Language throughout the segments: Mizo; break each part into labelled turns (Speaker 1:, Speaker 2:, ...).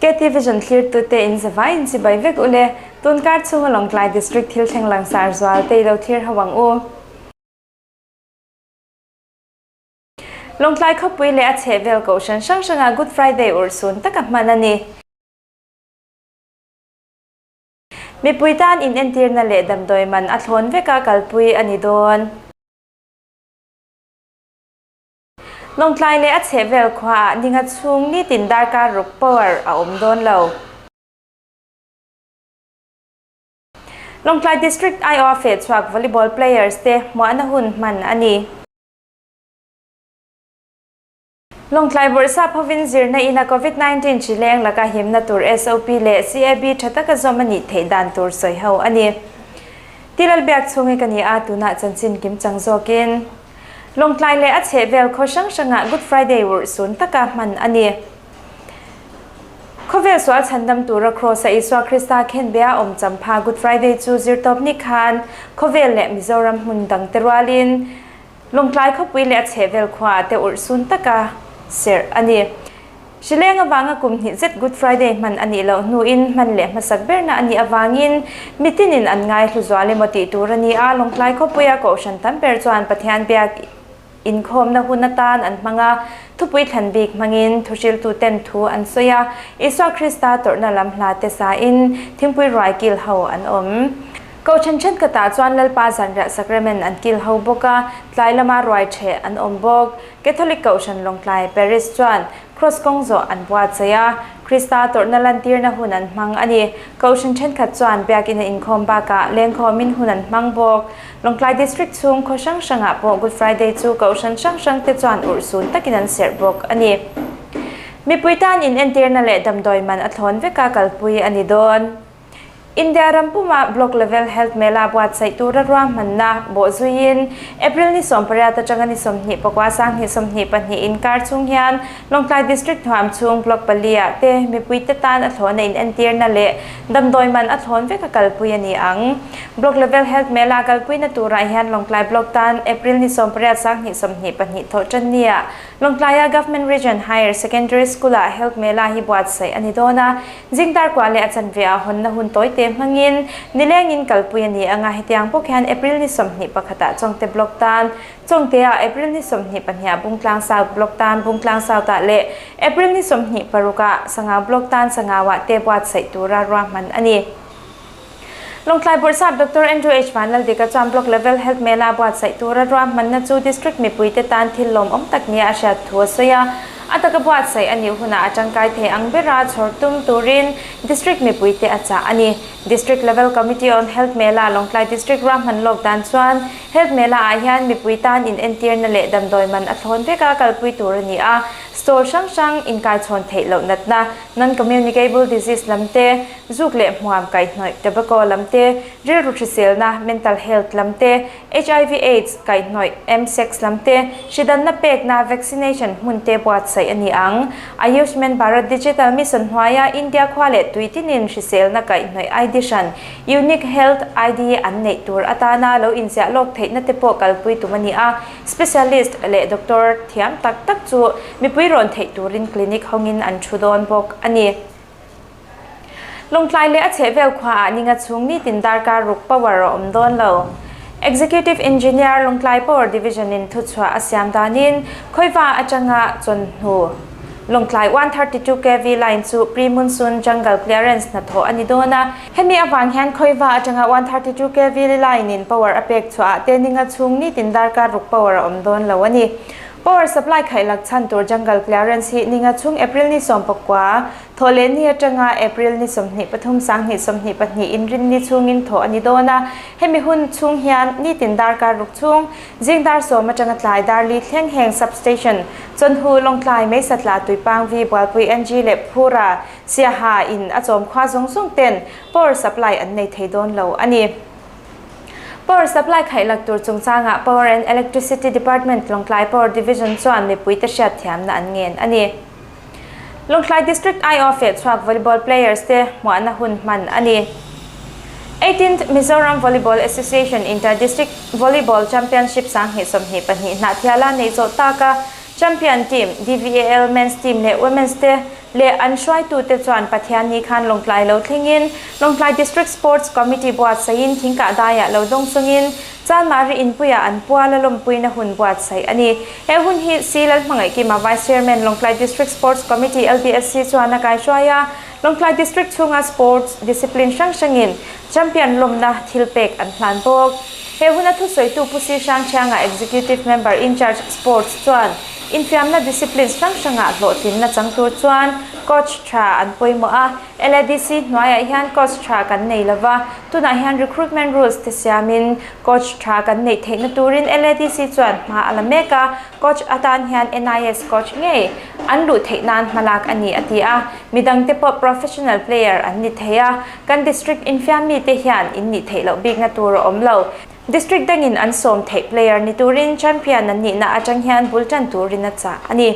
Speaker 1: KT Vision thlirtute in zavai in chibai vek ule, tunkar chhunga Lawngtlai District thil thleng langsar zual te i lo thlir ho ang u. Lawngtlai khawpui leh a chhehvel kohhran hrang hrangah Good Friday urhsun taka hman a ni. Mipui tan inentirna leh damdawi man a thlawn veka kalpui a ni dawn. Lawngtlai leh a chhehvel khuaah ninga chhung nitin darkar ruk power a awm dawn lo. Lawngtlai District aiawha fehchhuak volleyball players te hmuahna hun hman a ni. Lawngtlai Bawrhsap hovin zirna ina Covid 19 hri leng laka himna tur SOP leh CAB tha taka zawm a nih theih dan tur sawi ho a ni. Tilalbiak chhungi ka ni a, tunah chanchin kim chang zawkin. Lawngtlai leh a chhehvel khaw hrang hrangah Good Friday urhsun taka hman a ni. Khawvel sual chhandam tura Kraws-a Isua Krista khenbea awm champha Good Friday chu zirtawpni khan khawvel leh Mizoram hmun dangte rualin Lawngtlai khawpui leh a chhehvel khuaah te urhsun taka serh a ni. Hrileng avanga kum hnih zet Good Friday hman a nih loh hnuin hman leh hmasak berna a nih avangin mitinin an ngai hlu zual emaw tih tur a ni a, Lawngtlai khawpuia Kohhran tam ber chuan Pathian biak inkhawmna hun atan an hmang a, thupui thlan bik hmangin thuhriltuten thu an sawi a, Isua Krista tawrhna lam hla te sain thingpui ruai kil ho an awm. Kohhran thenkhatah chuan Lalpa zanriah sacrament an kil ho bawk a, tlai lama ruai ṭheh an awm bawk. Catholic Kohhran Lawngtlai Parish chuan Kraws kawng zawh an buatsaih a, Krista tawrhna lantirna hun an hmang a ni. Kohhran thenkhat chuan Biakinn a inkhawm bakah lengkhawmin hun an hmang bawk. Lawngtlai District chhung khaw hrang hrangah pawh Good Friday chu Kohhran hrang hrangte chuan urhsun takin an serh bawk a ni. Mipui tan inentirna leh damdawi man a thlawn veka kalpui a ni dawn. India ram pumah Block Level Health Mela buatsaih tura ruahmanna bawhzuiin April ni 18 atanga ni 24 2024 inkar chhung hian Lawngtlai District hnuam chhung Block pali-ah te mipuite tan a thlawna inentirna leh damdawi man a thlawn vek a kalpui a ni ang. Block Level Health Mela kalpuina turah hian Lawngtlai Block tan April ni 18 2024 thawh tan nia Lawngtlaia Government Region Higher Secondary School-ah Health Mela hi buatsaih a ni dawn a, zingdar kua leh a chanve ah hawnna hun tawite hmangin nilengin kalpui a ni ang a, hetiang bawk hian April ni 21 ah Chawngte Block tan, Chawngte ah April ni 22 ah Bungtlang South Block tan, Bungtlang South ah leh April ni 26 ah Sangau Block tan, Sangau ah te buatsaih tura ruahman a ni. Lawngtlai Bawrhsap Doctor Andrew H. Vanlaldika chuan Block Level Health Mela buatsaih tura ruahmanna chu District mipuite tan thil lawmawm tak nia a hriat thu a sawi a. A taka buatsaih a nih hunah a tangkai thei ang bera chhawr tum turin District mipuite a chah a ni. District Level Committee on Health Mela Lawngtlai District ruahman lawk dan chuan Health Mela ah hian mipui tan inentirna leh damdawi man a thlawn veka kalpui tur a ni a, stall hrang hrang inkaichhawn theih loh natna, Non-communicable disease lam te, zuk leh hmuam kaihhnawih, tobacco lam te, rilru hriselna, mental health lam te, hiv aids kaihhnawih, msex lam te, hridanna pekna, vaccination, hmun te buatsaih a ni ang. Ayushman Bharat Digital Mission hnuaia India khua leh tui tinin hriselna kaihhnawih ID hran, Unique Health ID, an neih tur atana lo inziah lawk theihna te pawh kalpui tum a ni a. Specialist leh doctor thiam tak tak chu mipui rawn theih turin clinic hawngin an thu dawn bawk a ni. Lawngtlai leh a chhehvel khuaah ninga chhung nitin darkar ruk power a awm dawn lo. Executive Engineer Lawngtlai Power Division in thuchhuah a siam danin Khawiva atanga chawnhnu Lawngtlai 132 kv line chu pre-monsoon jungle clearance hnathawh a ni dawn a. Hemi avang hian Khawiva atanga 132 kv line in power a pek chhuah ah te ninga chhung nitin darkar ruk power a awm dawn lo a ni. Power supply khaihlak chhan tur jungle clearance hi ninga chhung April ni 19 Thawh leh ni atanga April ni 23 2022 inrin ni chhungin thawh a ni dawn a, hemi hun chhung hian nitin darkar ruk chhung, zing dar sawm atanga tlai dar li thleng heng substation, Chawnhu, Lawngtlai, Meisatla, Tuipangvi, Bualpui NG leh Phura, Siaha in a chawm khua zawng zawng ten power supply an nei thei dawn lo a ni. Power supply khaihlak tur chungchangah Power and Electricity Department Lawngtlai Power Division chuan mipuite hriatthiamna an ngen a ni. Lawngtlai District aiawh fehchhuak volleyball players te hmuahna hun hman a ni. Eighteenth Mizoram Volleyball Association Inter District Volleyball Championship 2022 Hnahthiala neih zawh taka. Champion team, DVAL Men's Team leh Women's te leh an hruaitute chuan Pathianni khan Lawngtlai lo thlengin Lawngtlai District Sports Committee buatsaihin thingkah daiah lo dawng chungin Chanmari inpuiah an pual a lawmpuina hun buatsaih a ni. He hun hi C Lalhmangaihkima Vice Chairman Lawngtlai District Sports Committee, LDSC, chuan a kaihruai a, Lawngtlai District chhunga sports discipline hrang hrangin champion lawmna thil pek an hlan bawk. He huna thusawitu Pu Si Hrangthianga Executive Member in Charge Sports chuan infiamna disciplines hrang hrangah hlawhtlinna chang tur chuan coach tha an pawimawh a, LADC hnuaiah hian coach tha kan nei lova, tunah hian recruitment rules te siamin coach tha kan neih theihna turin LADC chuan hma a la mek a, coach atan hian NIS coach ngei an luh theih nan hmalak a ni a ti a, midangte pawh professional player an ni thei a, kan district infiam mite hian in nih theih loh bikna tur a awm lo. District dangin an sawm theih player ni turin champion an nihna atang hian bul tan turin a chah a ni.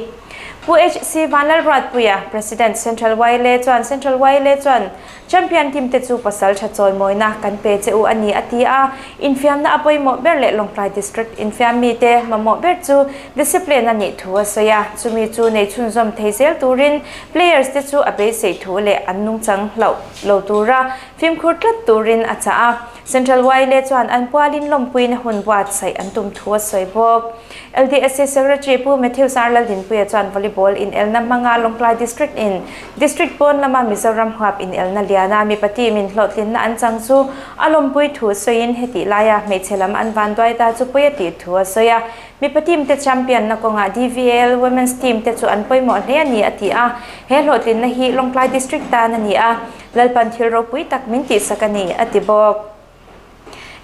Speaker 1: Pu HC Vanlalruatpuia, President, Central YLA chuan Central YLA chuan Champion team te chu pasal tha chawimawina kan pe che u a ni a ti a, infiamna a pawimawh ber leh Lawngtlai District infiam mite mamawh ber chu discipline a nih thu a sawi a, chumi chu nei chhunzawm thei zel turin players te chu a beisei thu leh an nungchang hlauh lo tura fimkhur tlat turin a chah a. Central YLA chuan an pualin lawmpuina hun buatsaih an tum thu a sawi bawk. LDSC Secretary Pu Matthew Sarlaldinpuia chuan Volleyball inelna hmanga Lawngtlai District in District pawn lama Mizoram huap inelna liana mipa team in hlawhtlinna an chang chu a lawmpui thu sawiin hetih laia hmeichhe lam an vanduai ta chu pawi a tih thu a sawi a. Mipa team te champion na kawngah DVL Women's team te chu an pawimawh hle a ni a ti a. He hlawhtlinna hi Lawngtlai District tan a ni a, Lalpan thil ropui tak min tihsak a ni a ti bawk.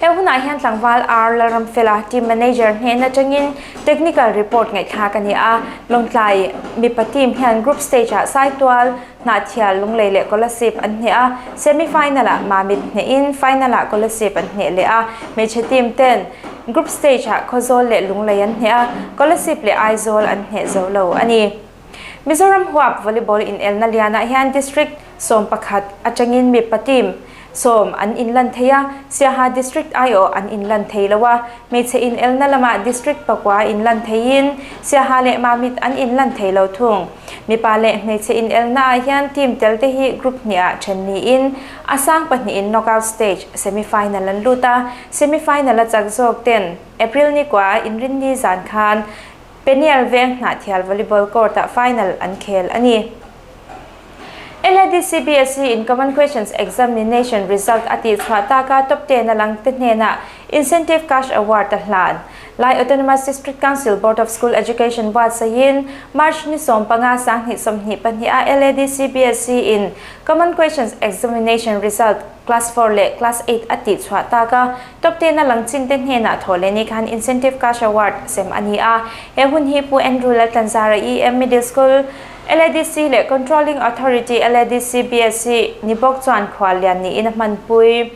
Speaker 1: He hunah hian tlangval R Lalramfela, team manager hnen atangin technical report ngaihthlak a ni a. Lawngtlai mipa team hian group stage-ah Saitual, Hnahthial, Lunglei leh Kolasib an hneh a, semi final-ah Mamit hnehin final-ah Kolasib an hneh leh a. Hmeichhe team ten group stage-ah Khawzawl leh Lunglei an hneh a, Kolasib leh Aizawl an hneh zo lo a ni. Mizoram huap volleyball inelna lianah hian district 11 atangin mipa team sawm an inlan thei a, Siaha district aiawh an inlan thei lo a, hmeichhe inelna lamah district pakua inlan theiin Siaha leh Mamit an inlan thei lo thung. Mipa leh hmeichhe inelnaah hian team tel te hi group hnihah then niin a sang pahnihin knockout stage semi-final an lut a, semi-final a chak zawk ten April ni kua inrinni zan khan Peniel veng Hnahthial Volleyball Court-ah final an khel a ni. LADC BSc in Common Questions Examination result a tihchhuah taka top ten a lang te hnenah Incentive Cash Award a hlan. Lai Autonomous District Council Board of School Education buatsaihin March ni 15 2022 a LADC BSc in Common Questions Examination result Class 4 leh Class 8 a tihchhuah taka Top ten a lang chin te hnenah thaw leh ni khan Incentive Cash Award sem a ni a. He hun hi Pu Andrew Laltlanzara EM Middle School, LADC leh Controlling Authority LADC BSc ni bawk chuan khuallian niin a hmanpui.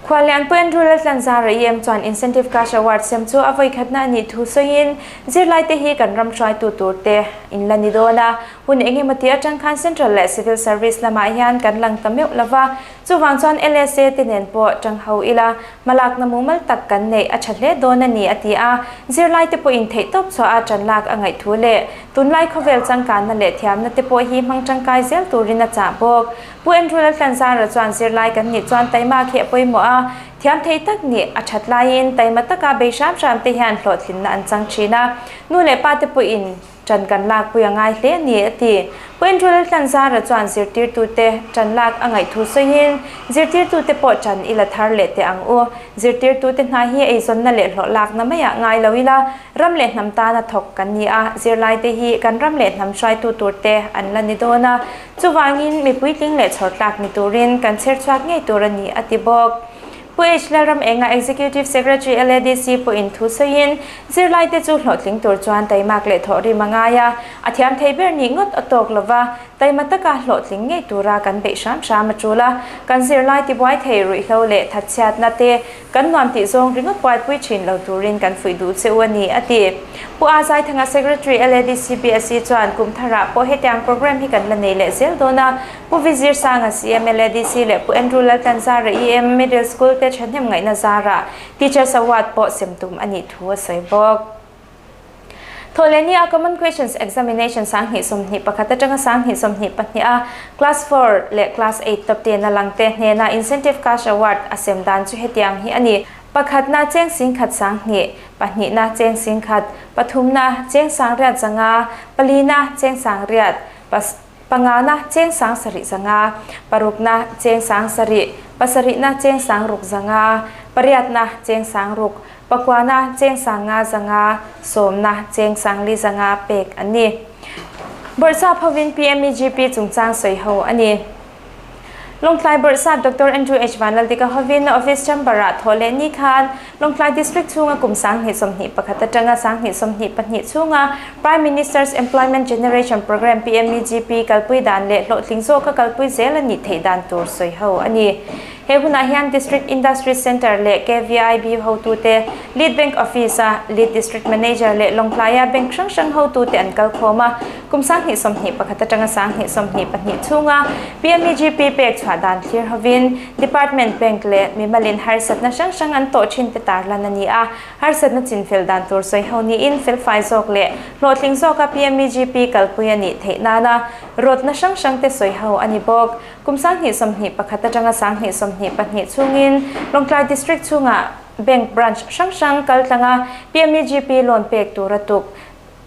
Speaker 1: Khuallian Pu Andrew Laltlanzara EM chuan Incentive Cash Award sem chu a vawikhatna a nih thu sawiin, Zirlaite hi kan ram hruaitu tur te in la ni dawn a, hun engemaw ti atang khan Central leh Civil Service lamah hian kan lang ta meuh lova, Chuvang chuan LSA te nen pawh tang ho ila, hmalakna mumal tak kan neih a tha hle dawn a ni a ti a. Zirlai te pawhin theihtawp chhuah a tan lak a ngaih thu leh tunlai khawvel changkanna leh thiamna te pawh hi hmang tangkai zel turin a chah bawk. Pu Andrew Laltlanzara chuan zirlai kan nih chuan taima khi a pawimawh a, thiam thei tak nih a that laiin taima taka bei hram hram te hian hlawhtlinna an chang thin a, nu leh pa te pawhin Ṭan kan lakpui a ngai hle a ni, a ti. Pu Andrew Laltlanzara chuan zirtirtute ṭan lak a ngaih thu sawiin, Zirtirtute pawh ṭan i la thar leh teh ang u. Zirtirtute hna hi eizawnna leh hlawh lakna maiah ngai lo ila, ram leh hnam tana thawk kan ni a, zirlaite hi kan ram leh hnam hruaitu turte an la ni dawn a. Chuvangin, mi puitling leh chhawr tlak ni turin kan chher chhuak ngei tur a ni, a ti bawk. Pu H. Lalramenga, Executive Secretary LADC pawhin thu sawiin, zirlaite chu hlawhtling tur chuan taimak leh thawhrim a ngai a, a thiam thei ber nih ngawt a tawk lova, taima taka hlawhtling ngei tura kan beih hram hram a tul a, kan zirlai tibuai thei ruihhlo leh thatchhiatna te kan nuam tih zawng ringawt buaipui thin lo turin kan fuih duh che u a ni, a ti. Pu A Zaithanga, Secretary LADC BSc chuan kum tharah pawh hetiang programme hi kan la nei leh zel dawn a, Pu Vizir Sanga CMLADC leh Pu Andrew Laltlanzara EM Middle School te thahnem ngaihna zarah Teachers Award pawh sem tum a nih thu a sawi bawk. Thawhlehni a Common Questions Examination 2021 atanga 2022 a Class 4 leh Class 8 top ten a langte hnena Incentive Cash Award a sem dan chu hetiang hi a ni. Pakhatna cheng 10,000 20, pahnihna cheng 10,000, pathumna cheng 8,500, palina cheng 800, pangana cheng 7,500, parukna cheng 7,000, pasarihna cheng 6,500, pariatna cheng 6,000, pakuana cheng 5,500, sawmna cheng 4,500 pek an ni. Bawrhsap hovin PMEGP chungchang sawi ho a ni. Lawngtlai Bawrhsap Doctor Andrew H. Vanlaldika hovin Office Chamber-ah thawh leh ni khan Lawngtlai District chhunga kum 2021 atanga 2022 chhunga Prime Minister's Employment Generation Programme, PMEGP, kalpui dan leh hlawhtling zawka kalpui zel a nih theih dan tur sawi ho a ni. He hunah hian District Industries Centre leh KVIB hotute, Lead Bank Office-a Lead District Manager leh Lawngtlaia bank hrang hrang hotute an kal khawm a. Kum 2021 atanga 2022 chhunga PMEGP pek chhuah dan thlir hovin Department Bank leh mimalin harsatna hrang hrang an tawh thin te tarlan a ni a. Harsatna chinfel dan tur sawi ho niin felfai zawk leh hlawhtling zawka PMEGP kalpui a nih theih nana rawtna hrang hrang te sawi ho a ni bawk. Kum 2021 atanga 2022 chhungin Lawngtlai District chhungah Bank Branch hrang hrang kal tlanga PMEGP loan pek tura tuk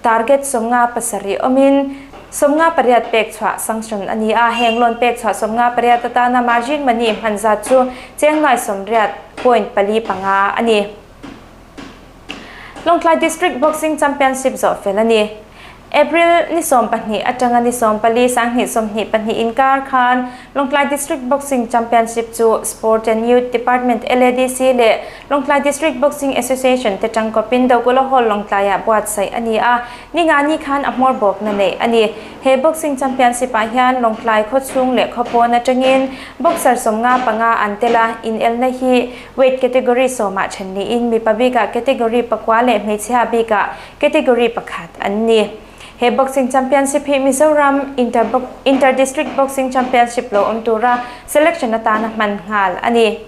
Speaker 1: target 57 awmin 58 pek chhuah sanction a ni a. Heng loan pek chhuah 58 atana margin money hman zat chu cheng nuai 80.45 a ni. Lawngtlai District Boxing Championship zawh fel a ni. April ni 12 atanga ni 14 2022 inkar khan Lawngtlai District Boxing Championship chu Sport and Youth Department, LADC leh Lawngtlai District Boxing Association te tangkawpin Dokulh Hall Lawngtlaiah buatsaih a ni a, ni nga ni khan a hmawr bawkna neih a ni. He Boxing Championship ah hian Lawngtlai khawchhung leh khawpawn atangin boxer 55 an tel a, inelna hi weight category 10 ah then niin mipa bikah category 9 leh hmeichhia bikah category 1 an ni. He Boxing Championship hi Mizoram Inter Inter District Boxing Championship lo awm tura selection atana hman nghal a ni.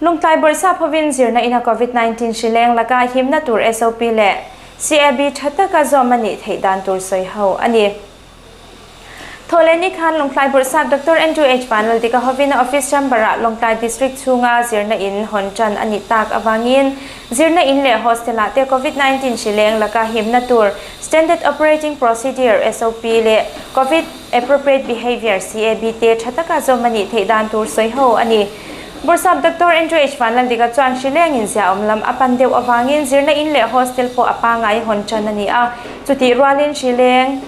Speaker 1: Lawngtlai Bawrhsap hovin zirna ina COVID-19 hri leng laka himna tur SOP leh CAB tha taka zawm a nih theih dan tur sawi ho a ni. Thawhleh ni khan Lawngtlai Bawrhsap Doctor Andrew H. Vanlaldika hovin a office chamber-ah Lawngtlai District chhunga zirna in hawn tan a nih tak avangin zirna in leh hostel-ah te COVID-19 hri leng laka himna tur Standard Operating Procedure, SOP, leh Covid Appropriate Behaviour, CAB, te tha taka zawm a nih theih dan tur sawi ho a ni. Bawrhsap Doctor Andrew H. Vanlaldika chuan hri lengin ziaawm lam a pan deuh avangin zirna in leh hostel pawh a pangai hawn tan a ni a, chutih rualin hri leng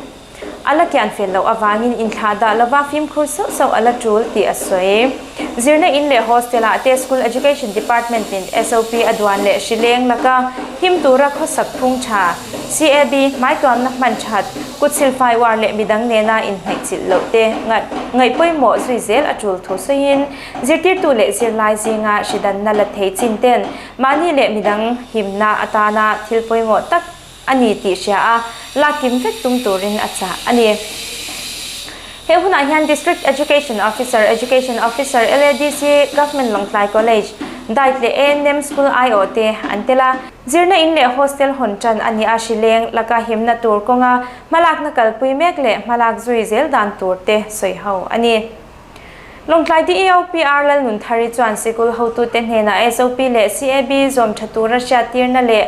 Speaker 1: a la kian fel loh avangin inthlah dah lova fimkhur sauh sauh a la tul tih a sawi. Zirna in leh hostel ah te School Education Department in SOP a duan leh hri leng laka him tura khawsak phung tha, CAB, hmaituamna hman that, kut silfai uar leh midang nena inhnaihchilh loh te ngaih pawimawh zui zel a tul thu sawiin zirtirtu leh zirlai zinga hridanna la thei chin ten mahni leh midang himna atana thil pawimawh tak a ni tih hria a, lak kim vek tum turin a chah a ni. He hunah hian District Education Officer, Education Officer, LADC, Government Lawngtlai College, Diet leh ANM School aiawh te an tel a. Zirna in leh hostel hawn tan a ni a, hri leng laka himna tur kawnga hmalakna kalpui mek leh hmalak zui zel dan tur te sawi ho a ni. Lawngtlai DEOPR Lalnunthari chuan sikul hotute hnenah SOP leh CAB zawm tha tura hriattirna leh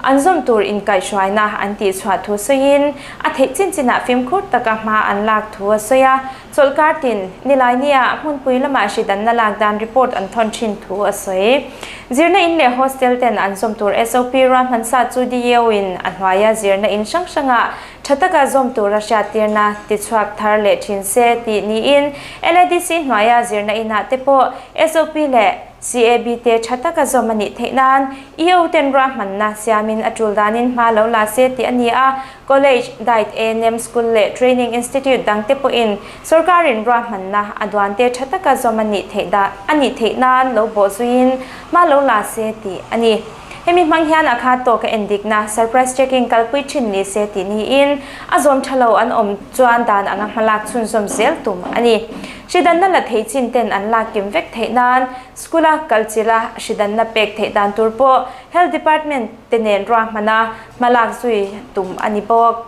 Speaker 1: an zawm tur inkaihhruaina an tihchhuah thu sawiin a theih chin chinah fimkhur taka hma an lak thu a sawi a. Chawlhkar tin, Nilainiah hmunpui lamah hridanna lak dan report an thawn thin thu a sawi. Zirna in leh hostel ten an zawm tur SOP ruahman sa chu DEO in a hnuaia zirna in hrang hrangah Tha taka zawm tura hriattirna tichhuak thar leh thin se tih niin LADC hnuaia zirna inah te pawh SOP leh CAB te tha taka zawm a nih theih nan EO ten ruahmanna siamin a tul danin hma lo la se tih a ni a. College, Diet, ANM School leh Training Institute dang te pawhin sorkarin ruahmanna a duan te tha taka zawm a nih theih dah a nih theih nan lo bawh zuiin hma lo la se tih a ni. Hemi hmang hian a khat tawk a endikna, surprise checking, kalpui thin ni se tih niin a zawm tha lo an awm chuan dan anga hmalak chhunzawm zel tum a ni. Hridanna la thei chin ten an lak kim vek theih nan School-a kal chilha hridanna pek theih dan tur pawh Health Department te nen ruahmana hmalak zui tum a ni bawk.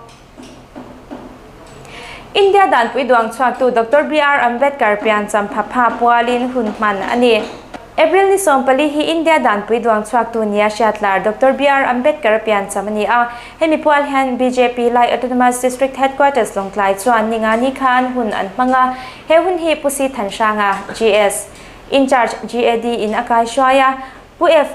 Speaker 1: India danpui duang chhuaktu Doctor BR Ambedkar pian champha pha pualin hun hman a ni. April ni 14 hi India danpui duang chhuaktu nia hriatlar Doctor BR Ambedkar pian cham a ni a. Hemi pual hian bjp Lai Autonomous District Headquarters Lawngtlai chuan Ningani khan hun an hmang a. He hun hi Pu Si Thanhranga, GS, In-charge GAD in a kaihruai a, Pu F.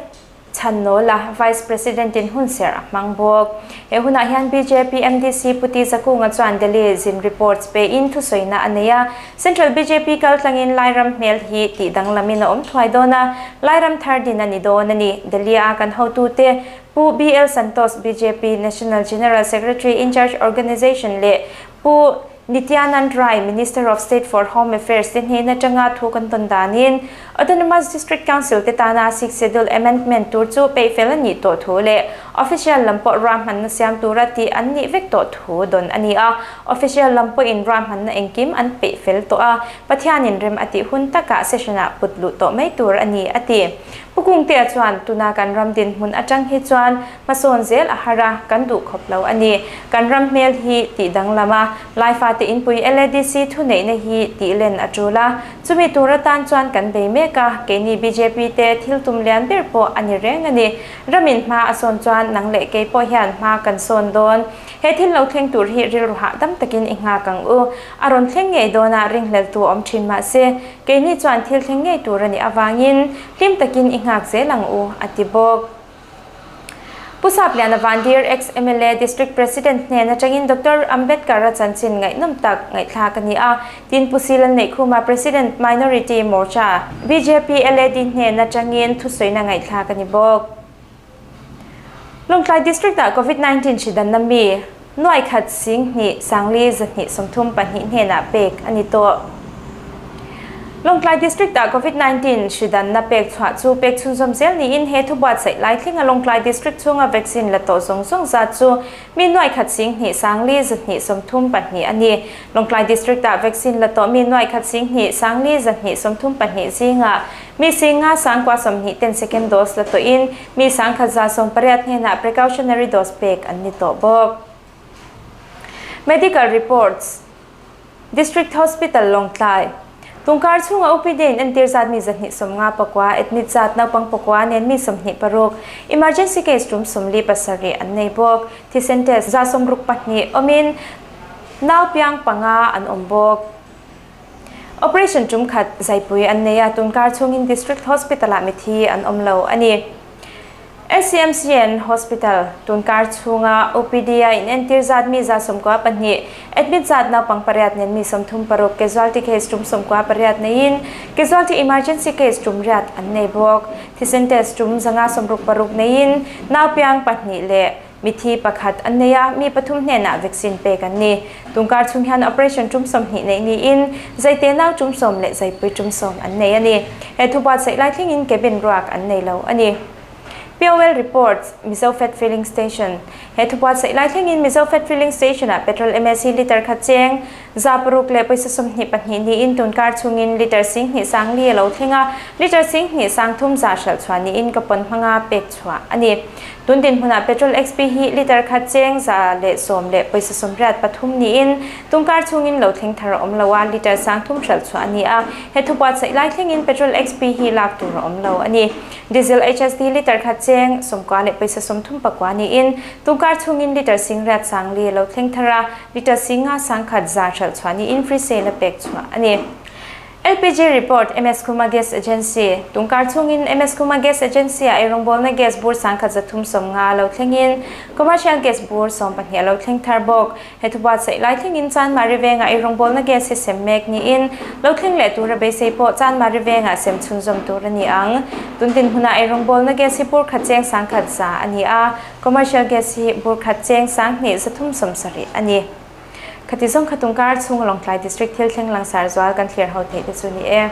Speaker 1: Chhannawla, Vice President in hunserh a hmang bawk. He hunah hian bjp MDC Pu Ti Zakunga chuan Delhi zin reports pein thusawiina a nei a, Central bjp kaltlangin Lairam hmel hi tih danglamin a awm thuai dawn a, Lairam thar din a ni dawn a ni. Delhi a kan hotute Pu BL Santosh, bjp National General Secretary in-charge Organisation leh Pu Nityanand Rai, Minister of State for Home Affairs te hnen atanga thu kan tawn danin Autonomous District Council te tana Sixth Schedule Amendment tur chu peih fel a nih tawh thu leh Official lam pawh ruahmanna siam tura tih an nih vek tawh thu dawn a ni a. Official lam pawhin ruahmanna engkim an peih fel tawh a, Pathianin rem a tih hun takah session-ah put luh tawh mai tur a ni, a ti. Pu Kungtea chuan tuna kan ram dinhmun atang hi chuan Hmasawn zel a har a, kan duh khawp lo a ni. Kan ram hmel hi tih danglam a, Laifate inpui LADC thuneihna hi tih len a tul a. Chumi tur atan chuan kan bei mek a, keini bjp te thil tum lian ber pawh a ni reng a ni. Ramin hma a sawn chuan nang leh kei pawh hian hma kan sawn dawn. He thil lo thleng tur hi rilru hahdam takin i nghak ang u. A rawn thleng ngei dawn a, ringhleltu awm thin mah se, keini chuan thil thleng ngei tur a nih avangin hlim takin i nghak zel ang u, a ti bawk. Pu Sapliana Vandir, Ex-MLA, District President hnen atangin Doctor Ambedkar-a chanchin ngaihnawm tak ngaihthlak a ni a. Tin, Pu Silan Neihkhuma, President, Minority Morcha, bjp LAD hnen atangin thusawiina ngaihthlak a ni bawk. Lawngtlai District-ah Covid 19 hri danna mi nuaikhat 20 sangli 234 hnenah pek a ni tawh. Lawngtlai District-ah Covid 19 hri danna pek chhuah chu pek chhunzawm zel niin he thu buatsaih lai thlenga Lawngtlai District chhunga vaccine la tawh zawng zawng zat chu mi nuaikhat 20 sangli 234 a ni. Lawngtlai District-ah vaccine la tawh mi nuaikhat 20 sangli 234 zingah mi 50 920 ten second dose la tawhin Mi 1180 hnenah precautionary dose pek an ni tawh bawk. Medical reports, District Hospital Lawngtlai, Tungkar chhunga OPD in entir zat mi 259, admit zat naupang pakua nen mi 26, emergency case tum 47 an nei bawk. Thisen test 62 awmin naupiang panga an awm bawk. Operation tum khat zaipui an nei a, tunkar chhungin District Hospital-ah mithi an awm lo a ni. SCMCN Hospital, tunkar chhunga OPD-a inentir zat mi 92, admit zat naupang pariat nen mi 36, casualty case tum 98 neiin casualty emergency case tum riat an nei bawk. Thisen test tum 566 neiin naupiang pahnih leh Mithi pakhat an nei a, mi pathum hnenah vaccine pek an ni. Tungkar chhung hian operation tum 20 neih niin zaite nau tum sawm leh zaipui tum sawm an nei a ni. He thu buatsaih lai thlengin cabin ruak an nei lo a ni. POL reports, Mizo Fat Filling Station He thu buatsaih lai thlengin Mizo Fat Filling Station-ah petrol MSC litre khat cheng 600 leh pawisa 22 niin tunkar chhungin litre 20 sangli a lo thleng a, litre 20 sangthum za hralh chhuah niin ka pawn hmanga pek chhuah a ni. Tun dinhmunah petrol XP hi litre khat cheng 110 leh pawisa 83 niin tungkar chhungin lo thleng thar a awm lo a, litre 3000 hralh chhuah a ni a. He thu buatsaih lai thlengin petrol XP hi lak tur a awm lo a ni. Diesel HSD litre khat cheng 90 leh pawisa 39 niin tungkar chhungin litre 80 sangli a lo thleng thar a, litre 50 sangkhat za hralh chhuah niin free sale a pek chhuah a ni. LPG report, MS Khuma Gas Agency, Tungkar chhungin MS Khuma Gas Agency-ah eirawngbawlna gas bur 1350 a lo thlengin commercial gas bur 12 a lo thleng thar bawk. He thu buatsaih lai thlengin Chanmari vengah eirawngbawlna gas hi sem mek niin lo thleng leh tura beisei pawh Chanmari vengah sem chhunzawm tur a ni ang. Tun dinhmunah eirawngbawlna gas hi bur khat cheng 1000 za a ni a, commercial gas hi bur khat cheng 2370 a ni. Khati zawng kha tungkar chhunga Lawngtlai District thil thleng langsar zual kan thlir ho theih te chu ni e.